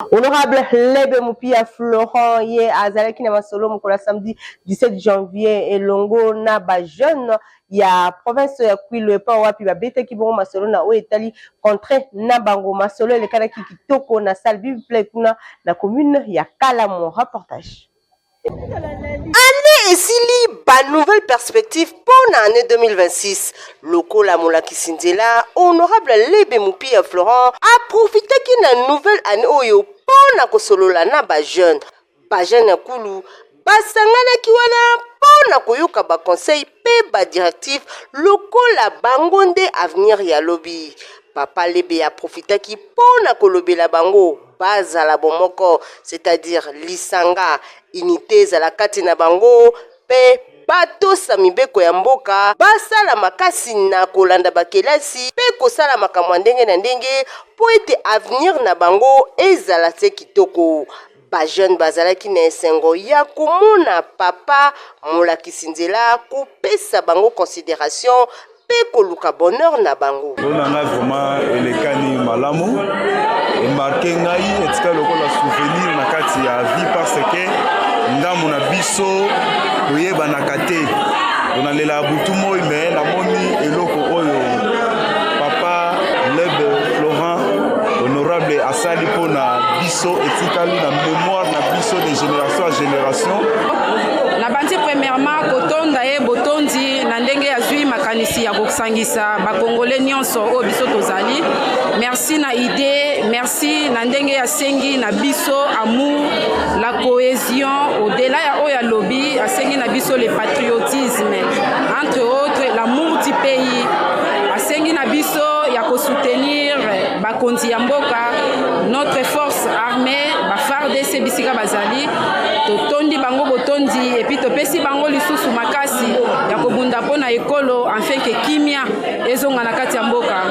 Honorable Lebe Mupia Florent ye azalaki na masolo mokolo ya samedi 17 janvier elongo na ba jeunes ya province ya Kwilu, epa wapi babetaki bongo masolo na oyo etali contre na bango. Masolo elekanaki kitoko na salle Bible kuna na commune ya Kalamu. Reportage. Année esili, ba nouvelle perspective mpo na année 2026. Lokola molakisi nzela, honorable Lebe Mupia Florent aprofitaki na nouvelle année oyo mpo na kosolola na bajeune. Bajeune ya Kwilu basanganaki wana mpo na koyoka baconseil mpe badirective, lokola bango nde avenir ya lobi. Papa Lebe aprofitaki mpo na kolobela bango bazala bomoko, c'est-à-dire lisanga, unité ezala kati na bango, mpe batosa mibeko ya mboka, basala makasi na kolanda bakelasi mpe kosala makambo ya ndenge na ndenge mpo ete avenir na bango ezala se kitoko. Bajeune bazalaki na esengo ya komona papa molakisi nzela kopesa bango considération mpe koluka bonheur na bango. Mpo na ngai, vraiment elekani malamu, emarquer ngai, etika lokola souvenir na kati ya vie, parce que ngambo na biso toyebanaka te, tonalela butu moi. Me namoni eloko oyo papa Lebe Florent, honorable, asali mpona biso, etikali na mémoire na biso de génération à génération. Nabandi premièrement kotonda ye botondi na ndenge azwi makanisi ya kosangisa bakongole nyonso oyo biso tozali. Merci na idée, merci na ndenge asengi na biso amour, la cohésion. Au-delà ya oyo alobi, asengi na biso le patriotisme, entre autres l'amour du pays. Asengi na biso ya kosoutenir bakonzi ya mboka, notre force armée, baFARDC, bisika bazali. Totondi bango botondi et puis topesi bango lisusu makasi ya kobunda mpo na ekolo, afin que kimia ezonga na kati ya mboka.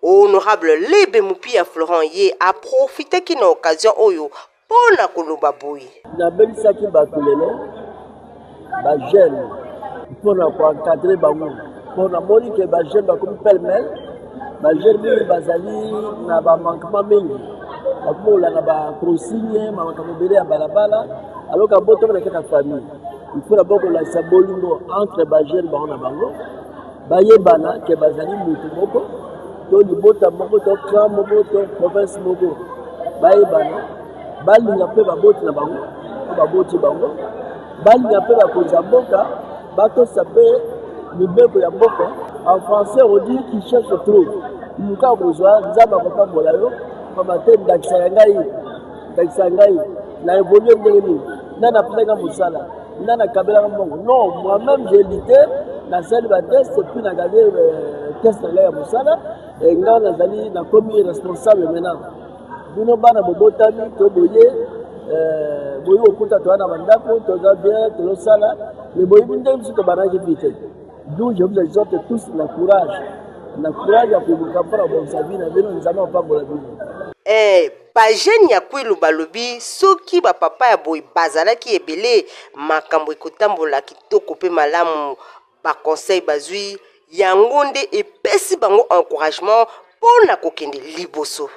Honorable Lebe Mupia Florent ye aprofitaki na occasion oyo mpo na koloba boye. Nabelisaki bato lelo, bajeune, mpona koencadrer bango, mpo namoni ke bajeune bakomi pêle-mêle. Bajeune mingi bazali na bamanquement mingi, bakomi kolanda baconsigne, makambo ebele ya balabala, alors ka botoka na kati ya famille. Il faut d'abord kolakisa bolingo entre bajeune bango na bango, bayebana ke bazali mutu moko, to libota moko, to clan moko, to province moko. Bayebana, balinga mpe baboti na bango to baboti bango, balinga mpe bakonzi ya mboka, batosa mpe mibeko ya mboka. En français on dit: qui cherche trouve. Luka, kozwa, Nzambe akopambola yo. Pamba te ndakisa ya ngai, ndakisa ya ngai, na évolue ndenge nini? Nani apesaka mosala? Nani akabelaka mbongo? Non, moi-même j'ai lutté, nasali batest, puis nagagner test na ngai ya mosala. Ngai nazali, nakomi responsable maintenant. Bino bana bobotami to boye, boyi kokuta toza na bandako, toza bien, tozosala, mais boyebi ndenge biso tobandaki vi te. D'où je vous exhorte tous na courage, na courage ya koluka mpona kobongisa vie na bino. Nzambe apambola bino. Bajeune ya Kwilu balobi soki bapapa ya boye bazalaki ebele, makambo ekotambola kitoko mpe malamu. Baconseil bazwi yango nde epesi bango encouragement mpo na kokende liboso.